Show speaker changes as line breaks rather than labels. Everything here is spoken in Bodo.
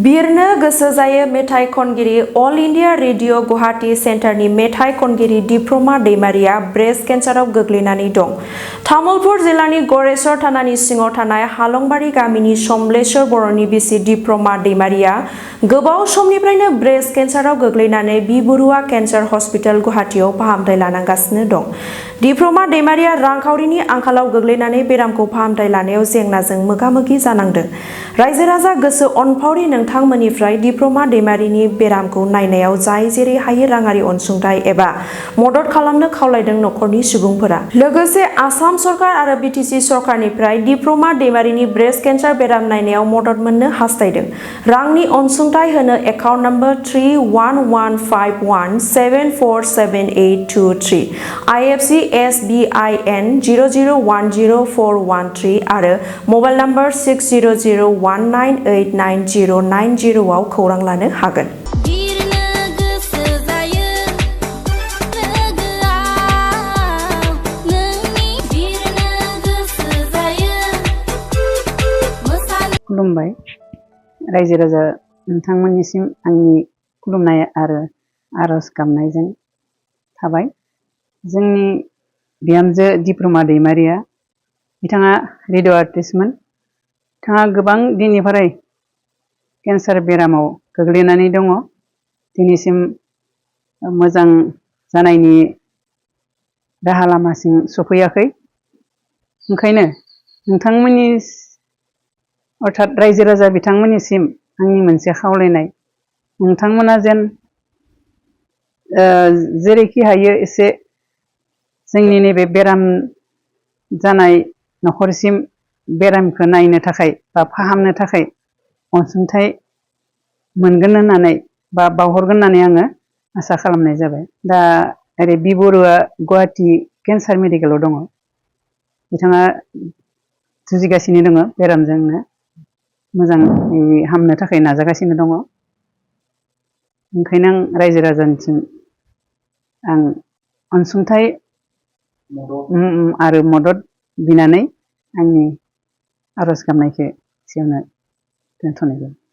बिरनो गोसो जायो मेथाइ खनगिरि अल इंडिया रेडियो गुवाहाटी सेन्टारनि मेथाइ खनगिरि दिप्रमा दैमारिया ब्रेस्ट केन्साराव गोग्लैनानै दं। तामुलपुर जिल्लानि गरेस्वर थानानि सिङाव थानाय हालंबारि गामिनि समलेश्वर बर'नि बिसि दिप्रमा दैमारिया गोबाव समनिफ्रायनो ब्रेस्ट केन्साराव गोग्लैनानै बि बरुवा केन्सार हस्पिटाल गुवाहाटीआव फाहामथाय लानांगासिनो दं। दिप्रमा दैमारिया रांखावरिनि आंखालाव गोग्लैनानै बेरामखौ फाहामथाय लानायाव जेंनाजों मोगा-मोगि जानांदों। रायजो राजा गोसो अनफावरि नोंथांमोननिफ्राय दिप्रमा दैमारिनि बेरामखौ नायनायाव जाय जेरै हायो राङारि अनसुंथाइ एबा मदद खालामनो खावलायदों नखरनि सुबुंफोरा। लोगोसे आसाम सरकार आरो बिटिसि सरकारनिफ्राय दिप्रमा दैमारिनि ब्रेस्ट केन्सार बेराम नायनायाव मदद मोननो हास्थायदों। रांनि अनसुंथाइ होनो एकाउन्ट नम्बर 311517478823 IFC SBIN 00104113 आरो मबाइल नम्बर 6001989090 आव खौरां लानो हागोन।
खुलुमबाय रायजो राजा नोंथांमोननिसिम आंनि खुलुमनाय आरो आरज गाबनायजों थाबाय। जोंनि बिहामजो दिप्रमा दैमारिया बिथाङा रेडिअ आर्टिस्टमोन। बिथाङा गोबां दिननिफ्राय केन्सार बेरामाव गोग्लैनानै दङ। दिनैसिम मोजां जानायनि राहा लामासिम सफैयाखै। ओंखायनो नोंथांमोननि अर्थात रायजो राजा बिथांमोननिसिम आंनि मोनसे खावलायनाय, नोंथांमोना जेन जेरैखि हायो एसे जोंनि नैबे बेराम जानाय नखरसिम बेरामखौ नायनो थाखाय बा फाहामनो थाखाय अनसुंथाइ मोनगोन होननानै बा बावहरगोन होननानै आङो आसा खालामनाय जाबाय। दा ओरै बि बरुवा गुवाहाटी केन्सार मेडिकेलाव दङ। बिथाङा जुजिगासिनो दङ बेरामजोंनो, मोजां हामनो थाखाय नाजागासिनो दङ। ओंखायनो आं रायजो राजानिसिम आं अनसुंथाइ आरो मदद बिनानै आंनि आरज गाबनायखौ एसेयावनो दोनथ'नाय जाबाय।